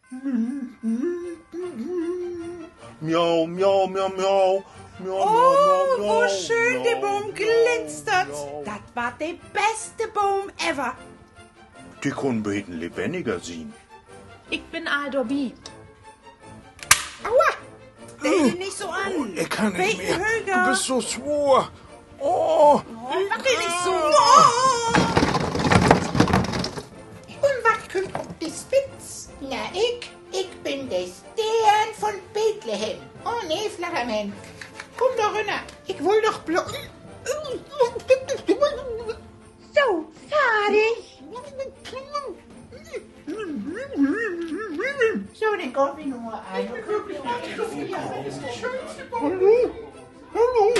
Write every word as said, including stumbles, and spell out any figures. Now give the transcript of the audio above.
Miau, miau, miau, miau. Miau, miau, miau, miau. Oh, wo schöön de Boom glinstert. Dat warrt de beste Boom ever. De kunn beten lebenniger sien. Ik bün all dorbi. Aua! Stell di nich so an. Ik kann nich mehr. Beten höger. Du büst so swoor. Oh, maak di nich so. Oh. Un wat kümmt op de Spitz? Na, ik, ik bün de Steern von Bethlehem. Oh nee, Flattermann, kumm doch rünner. Ik wull doch blo-, so, fardig. So, denn gaht wi nu mal an. Hallo? Hallo?